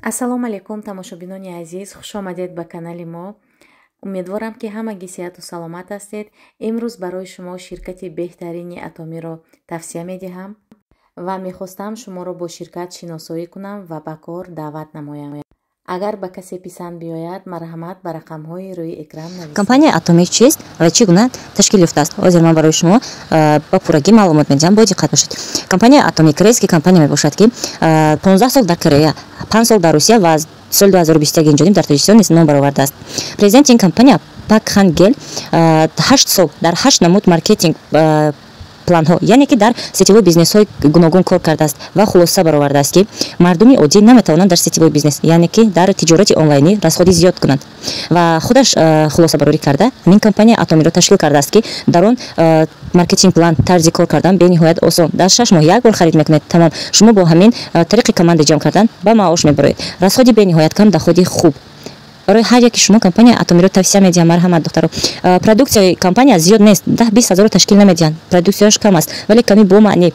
Ассалому алайкум, тамошобинони азиз, хуш омадед ба канали мо. Умедворам, ки ҳамагӣ сиҳату саломат ҳастед. Имрӯз барои шумо ширкати беҳтарини Атомиро тавсия медиҳам ва мехостам шуморо бо ширкат шиносоӣ кунам ва ба кор даъват намоям. Агар ба касе писанд биёяд, марҳамат, ба рақамҳои рӯи экран нависед. Компанияи Атомӣ чист ва чӣ гуна ташкил ёфтааст? Ҳозир ман барои шумо ба пуррагӣ маълумот медиҳам, бо диққат бошед. Компанияи Атомӣ корейский компания мебошад, ки 15 сол дар Корея, 5 сол дар Русия ва аз соли 2021 инҷониб дар Тоҷикистон низ ном баровардааст. Президенти ин компания Пак Хан Гел 8 сол дар ҳашт намуд маркетинг планҳо, яъне ки дар сетевой бизнесҳои гуногун кор кардааст ва хулоса баровардааст, ки мардуми оддӣ наметавонанд дар сетевой бизнес, яъне ки дар тиҷорати онлайнӣ расходи зиёд кунанд, ва худаш хулосабарорӣ карда, ҳамин компания Атомиро ташкил кардааст, ки дар он маркетинг план, тарзи кор кардан бениҳоят осон. Дар 6 моҳ як бор харид мекунед, тамом. Шумо бо ҳамин тариқи команда ҷамъ кардан ба маош мебароед. Расходи бениҳоят кам, доходи хуб. Барои ҳар яки шумо компания Атомиро тавсия медиҳам. Марҳамат, духтаро. Продуксияи компания зиёд нест, 10-20 ҳазорро ташкил намедиҳанд, продуксияш кам аст, вале ками бо маънӣ.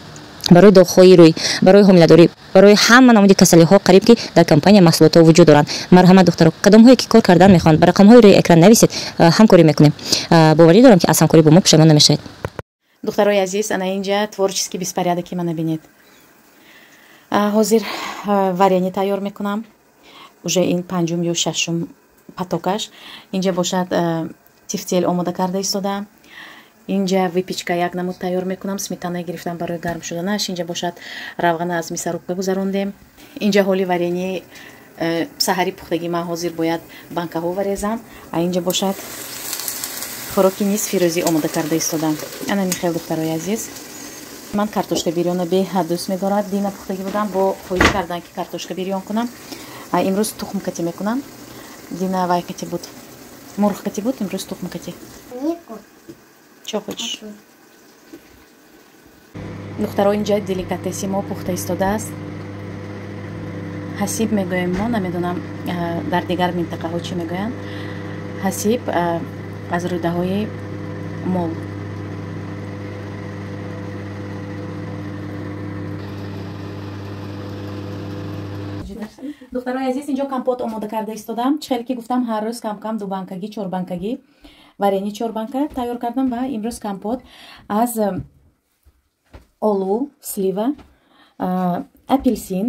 Барои доғҳои рӯй, барои ҳомиладорӣ, барои ҳама намуди касалиҳо қариб ки дар компания маҳсулотҳо вуҷуд доранд. Марҳамат, духтаро, кадомҳое ки кор кардан мехоҳанд, ба рақамҳои рӯи экран нависед, ҳамкорӣ мекунем. Боварӣ дорам, ки аз ҳамкорӣ бо мо пушаймон намешавед. Духтарои азиз, ана инҷа творческий беспорядок и мана бинед. Ҳозир варенье тайёр мекунам, уже ин панҷум ё шашум поток аш. Инҷа бошад, тефтель омода карда истодаам. Инҷа выпечка як намуд тайёр мекунам, сметана гирифтам барои гарм шуданаш. Инҷа бошад, равғана аз мясорубка гузарондем. Инҷа ҳоли варенье саҳари пухтагӣ, ман ҳозир бояд банкаҳо варезам. А инҷа бошад, хӯроки нисфи рӯзӣ омода карда истодам. Ана михел, духтарои азиз. Ман картошка бирёна беҳад дӯст медорад. Дина пухтагӣ будам, бо хоҳиш кардан, ки картошка бирён кунам. Имрӯз тухм кати мекунам. Дина вай кати буд, мурғ кати буд, имрӯз тухм кати. Чо хочешь? Духтаро, инҷа деликатеси мо пухта истодааст. Ҳасиб мегӯем мо, намедонам, дар дигар минтақаҳо чӣ мегӯянд. Ҳасиб аз рӯдаҳои мол. Духтарои азиз, инҷо компот омода карда истодам. Чӣ хеле ки гуфтам, ҳар рӯз камкам ду банкагӣ, чор банкагӣ варенье, чор банка тайёр кардам ва имрӯз компот аз олу, слива, апелсин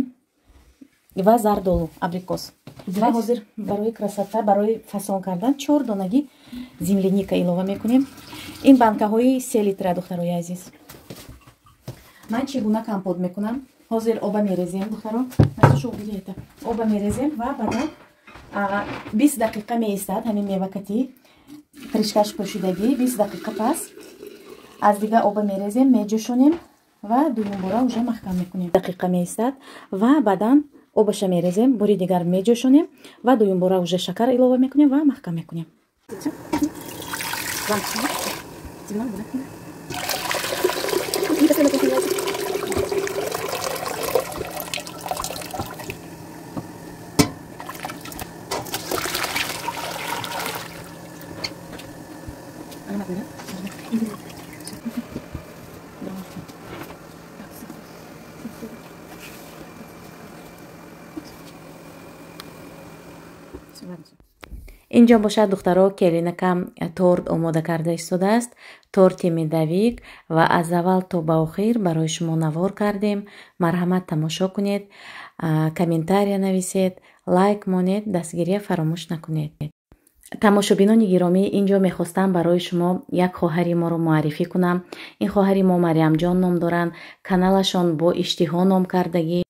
ва зардолу, абрикос. Ва ҳозир барои красота, барои фасон кардан чор донаги земляника илова мекунем. Ин банкаҳои 3 литра. Духтарои азиз, ман чӣ гуна компот мекунам? Ҳозир оба мерезем, духтаро, оба мерезем ва баъдан 20 дақиқа меистад ҳамин мевакати крышка ш пӯшидагӣ. 20 дақиқа пас аз дига оба мерезем, меҷӯшонем ва дуюмбора уже маҳкам мекунем. Дақиқа меистад ва баъдан обаша мерезем, бори дигар меҷӯшонем ва дуюмбора уже шакар илова мекунем ва маҳкам мекунем. Инҷо бошад, духтаро, келинакам торт омода карда истодааст, торти медовик, ва аз аввал то ба охир барои шумо навор кардем. Марҳамат, тамошо кунед, комментария нависед, лайк монед, дастгирия фаромӯш накунед. Тамошобинони гиромӣ, инҷо мехостам барои шумо як хоҳари моро муаррифӣ кунам. Ин хоҳари мо Мариямҷон ном доранд, каналашон Бо иштиҳо ном кардагӣ.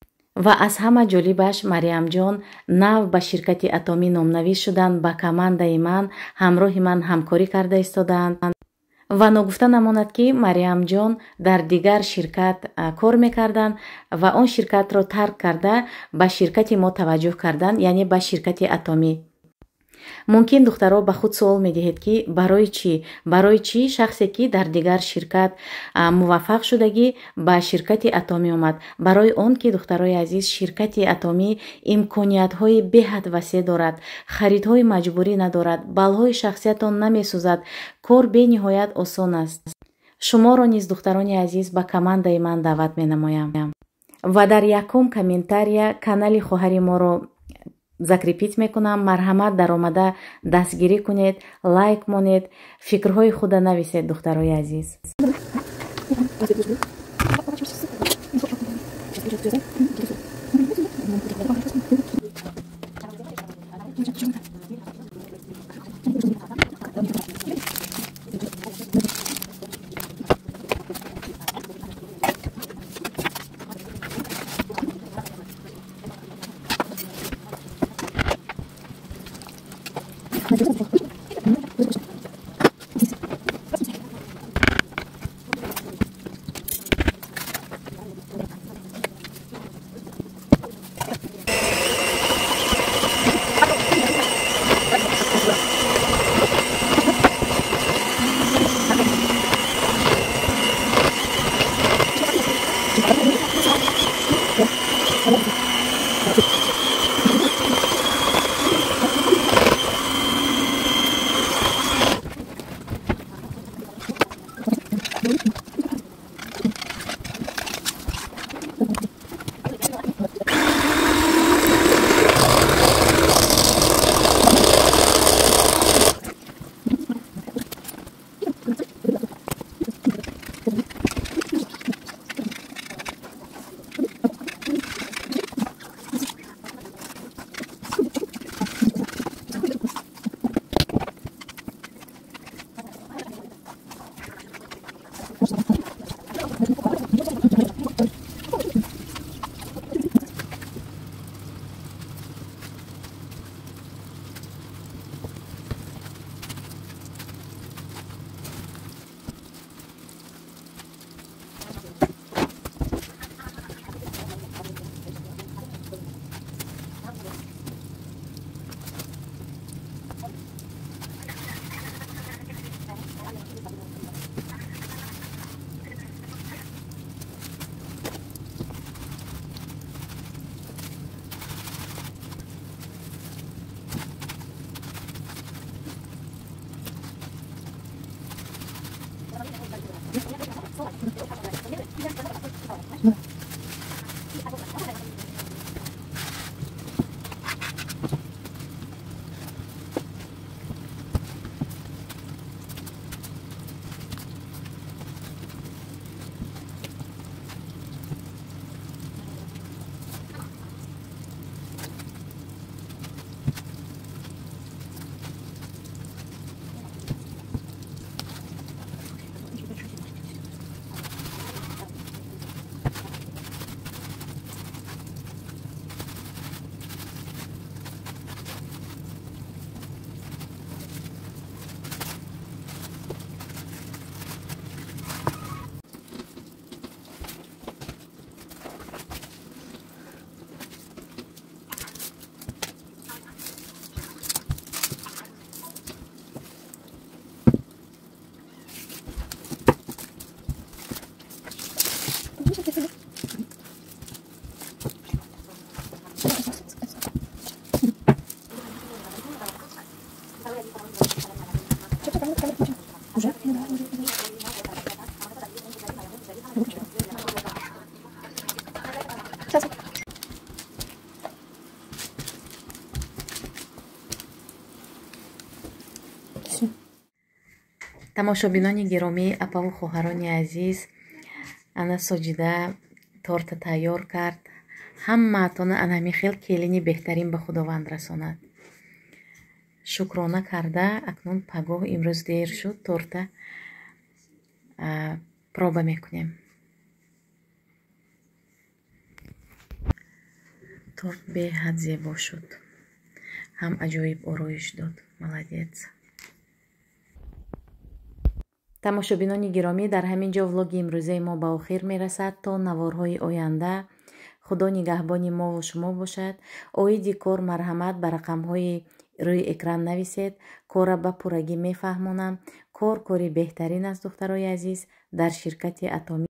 Ва аз ҳама ҷолибаш, Мариямҷон нав ба ширкати Атомӣ номнавис шуданд, ба командаи ман, ҳамроҳи ман ҳамкорӣ карда истодаанд. Ва ногуфта намонад, ки Мариямҷон дар дигар ширкат кор мекарданд ва он ширкатро тарк карда, ба ширкати мо таваҷҷӯҳ карданд, яъне ба ширкати Атомӣ. Мумкин, духтаро, ба худ суол медиҳед, ки барои чӣ, барои чӣ шахсе, ки дар дигар ширкат муваффақ шудагӣ, ба ширкати Атомӣ омад? Барои он ки, духтарои азиз, ширкати Атомӣ имкониятҳои беҳад васеъ дорад, харидҳои маҷбурӣ надорад, баллҳои шахсиятон намесӯзад, кор бениҳоят осон аст. Шуморо низ, духтарони азиз, ба командаи ман даъват менамоям ва дар якум комментария канали хоҳари моро Закрепить мекунам. Марҳамат, даромада дастгирӣ кунед, лайк монед, фикрҳои худа нависед, духтарои азиз. Тамошобинони гиромӣ, апаву хоҳарони азиз, ана Соҷида торта тайёр кард. Ҳамаатона ана ҳамин хел келини беҳтарин ба Худованд расонад. Шукрона карда, акнун пагоҳ, имрӯз дер шуд, торта проба мекунем. Торт беҳад зебо шуд, ҳам аҷоиб ороиш дод. Молодец. Тамошобинони гиромӣ, дар ҳамин ҷо влоги имрӯзаи мо ба охир мерасад. То наворҳои оянда Худо нигаҳбони мову шумо бошад. Оиди кор марҳамат ба рақамҳои рӯи экран нависед. Корра ба пуррагӣ мефаҳмонам. Кор кори беҳтарин аст, духтарои азиз, дар ширкати Атомӣ.